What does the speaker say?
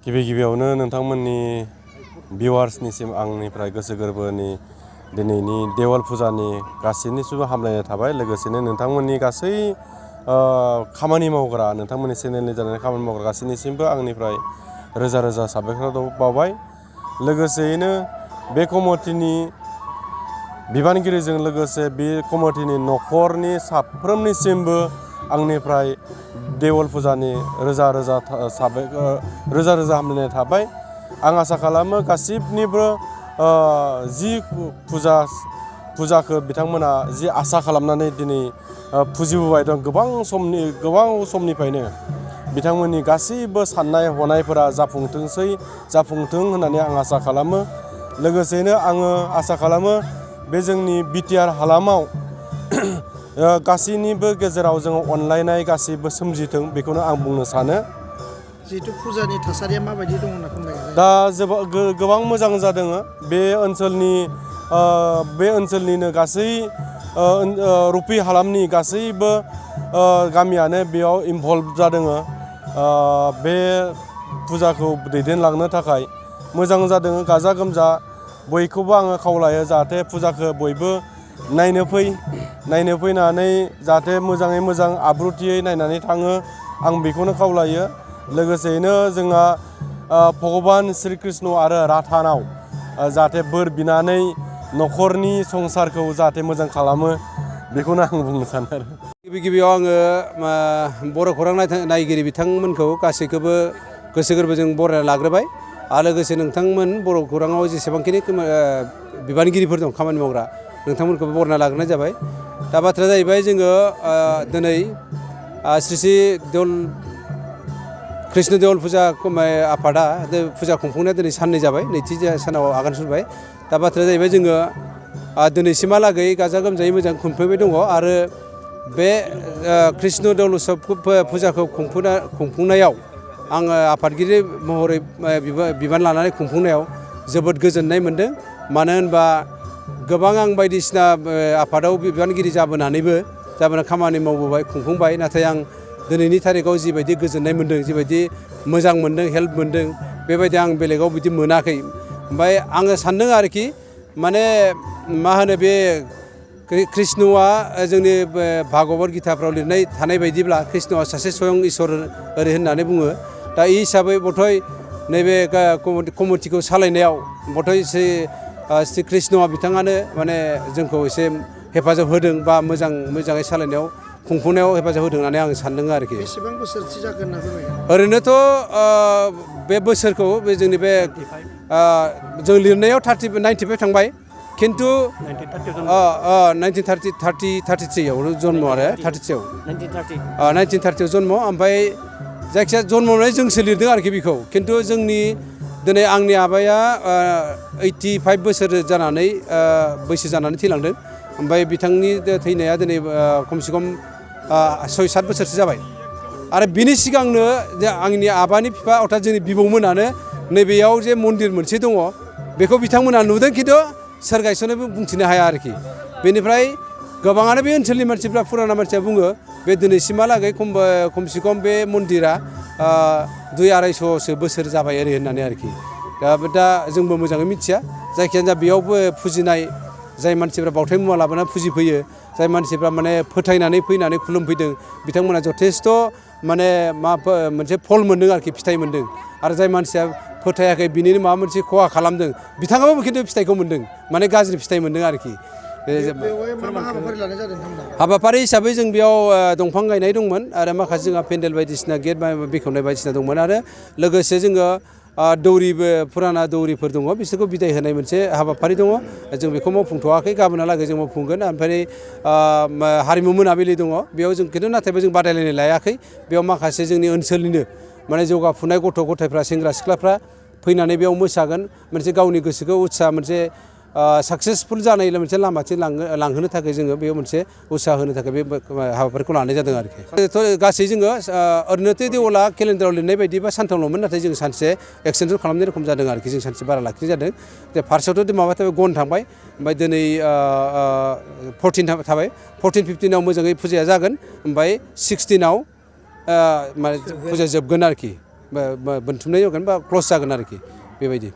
गिबियावनो नोंथांमोननि भिउवार्सनिसिम आंनिफ्राय गोसो गोरबोनि दिनैनि देवाल फुजानि गासैनिसिमबो हामलायनाय थाबाय। लोगोसेनो नोंथांमोननि गासै खामानि मावग्रा नोंथांमोननि चेनेलनि जानानै खामानि मावग्रा गासैनिसिमबो आंनिफ्राय रोजा रोजा साबायखर बावबाय। लोगोसेयैनो बे कमिटिनि बिबानगिरिजों लोगोसे बे कमिटिनि न'खरनि साफ्रोमनिसिमबो आंनिफ्राय देवल फुजानि रोजा रोजा हामलायनाय थाबाय। आं आसा खालामो गासिबनिबो जि फुजाखौ बिथांमोना जि आसा खालामनानै दिनै फुजिबोबाय दं गोबां समनिफ्रायनो बिथांमोननि गासैबो साननाय हनायफोरा जाफुंथों होननानै आं आसा खालामो। लोगोसेनो आङो आसा खालामो बे जोंनि बिटिआर हालामाव गासैनिबो गेजेराव जोङो अनलायनाय गासैबो सोमजिथों बेखौनो आं बुंनो सानो। जिहेतु फुजानि थासारिया माबायदि दं होनना फोरमायजायो? दा गोबां मोजां जादों। बे ओनसोलनिनो गासै रुपि हालामनि गासैबो गामियानो बेयाव इनभल्भ जादों। बे फुजाखौ दैदेनलांनो थाखाय मोजां जादों, गाजा गोमजा। बयखौबो आङो खावलायो जाहाथे फुजाखौ बयबो नायनो फैनानै जाहाथे मोजाङै मोजां आब्रुथियै नायनानै थाङो, आं बेखौनो खावलायो। लोगोसेयैनो जोंहा भगबान श्री कृष्ण आरो राधानाव जाहाथे बोर बिनानै न'खरनि संसारखौ जाहाथे मोजां खालामो बेखौनो आं बुंनो सानो आरो। गिबियाव आङो बर' खौरां नायगिरि बिथांमोनखौ गासैखौबो गोसो गोरबोजों बरायना लाग्रोबाय। आरो लोगोसे नोंथांमोन बर' खौराङाव जेसेबांखिनि बिबानगिरिफोर दं खामानि मावग्रा नोंथांमोनखौबो बरायना लाग्रोनाय जाबाय। दा बाथ्राया जाहैबाय जोङो दिनै श्री श्री कृष्ण देवल फुजा आफादा फुजा खुंफुंनाया दिनै साननै जाबाय, नैथि सानाव आगान सुरबाय। दा बाथ्राया जाहैबाय जोङो दिनैसिमहालागै गाजा गोमजायै मोजां खुंफैबाय दङ। आरो बे कृष्ण देवल उत्सव फुजाखौ खुंफुंनायाव आङो आफादगिरि महरै बिबान लानानै खुंफुंनायाव जोबोद गोजोननाय मोन्दों। मानो होनबा गोबां आं बायदिसिना आफादाव बिबानगिरि जाबोनानै खामानि मावबोबाय, खुंफुंबाय। नाथाय आं दिनैनि थारिखआव जिबायदि गोजोननाय मोन्दों, जिबायदि मोजां मोन्दों, हेल्प मोन्दों, बेबायदि आं बेलेगाव बिदि मोनाखै। ओमफ्राय आङो सान्दों आरोखि माने मा होनो बे कृष्णआ जोंनि भागवत गीताफ्राव लिरनाय थानाय बायदिब्ला कृष्णआ सासे स्वयं इसोर ओरै होननानै बुङो। दा ई हिसाबै बधय नैबे कमिटिखौ सालायनायाव बधय श्री कृष्णआ बिथाङानो माने जोंखौ एसे हेफाजाब होदों बा मोजाङै सालायनायाव खुंफुंनायाव हेफाजाब होदों होननानै आं सान्दों आरोखि। बेसेबां बोसोरथि जागोन होनना फोरमायो? ओरैनोथ' बे बोसोरखौ जोंनि बे जों लिरनायाव 95 थांबाय, खिन्थु 1933आव जन्म आरो 1930आव जन्म। ओमफ्राय जायखिजाया जन्म मोननाय जोंसो लिरदों आरोखि बेखौ। खिन्थु जोंनि दिनै आंनि आबाया 85 बोसोर जानानै बैसो जानानै थैलांदों। ओमफ्राय बिथांनि थैनाया दिनै खमसे खम 6-7 बोसोरसो जाबाय। आरो बिनि सिगांनो आंनि आबानि बिफा अर्थात जोंनि बिबौमोनानो नैबेयाव जे मन्दिर मोनसे दङ बेखौ बिथांमोना नुदों, खिन्थु सोर गायसननोबो बुंथिनो हाया आरोखि। बेनिफ्राय गोबाङानो बे ओनसोलनि मानसिफ्रा फुराना मानसिया बुङो बे दिनैसिमहालागै खमसे खम बे मन्दिरा 200-250 बोसोर जाबाय ओरै होननानै आरोखि। दा जोंबो मोजाङै मिथिया। जायखिजाया बेयावबो फुजिनाय जाय मानसिफ्रा बावथाय मुवा लाबोनानै फुजिफैयो, जाय मानसिफ्रा माने फोथायनानै फैनानै खुलुमफैदों, बिथांमोना जथेस्थ' माने मोनसे फल मोन्दों आरोखि, फिथाइ मोन्दों। आरो जाय मानसिया फोथायाखै बिनिनो माबा मोनसे खहा खालामदों, बिथाङाबो खिन्थु फिथाइखौ मोन्दों, माने गाज्रि फिथाइ मोन्दों आरोखि। हाबाफारि हिसाबै जों बेयाव दंफां गायनाय दंमोन आरो माखासे जोंहा पेन्डेल बायदिसिना गेट बेखेवनाय बायदिसिना दंमोन। आरो लोगोसे जोङो फुराना दौरिफोर दङ, बिसोरखौ बिदाय होनाय मोनसे हाबाफारि दङ। जों बेखौ मावफुंथ'वाखै, गाबोनहालागै जों मावफुंगोन। ओमफ्राय हारिमु मोनाबिलि दङ, बेयाव जों खिन्थु नाथायबो जों बादायलायनाय लायाखै। बेयाव माखासे जोंनि ओनसोलनिनो माने जौगाफुनाय गथ' गथायफ्रा, सेंग्रा सिख्लाफ्रा फैनानै बेयाव मोसागोन। मोनसे गावनि गोसोखौ उत्साह, मोनसे साक्सेसफुल जानाय मोनसे लामाथिं लांहोनो थाखाय जोङो बेयाव मोनसे उत्साह होनो थाखाय बे हाबाफारिखौ लानाय जादों आरोखि। गासै जोङो ओरैनोथ' देवला केलेन्डाराव लिरनाय बायदिबा सानथामल'मोन, नाथाय जों सानसे एक्सटेनसन खालामनाय रखम जादों आरोखि। जों सानसे बारा लाखिनाय जादों। फार्स्टआवथ' माबा गन थांबाय, ओमफ्राय दिनै 14 थाबाय। 14-15आव मोजाङै फुजाया जागोन, ओमफ्राय 16आव फुजाया जोबगोन आरोखि। बोनथुमनाय जागोन बा क्लस जागोन आरोखि बेबायदि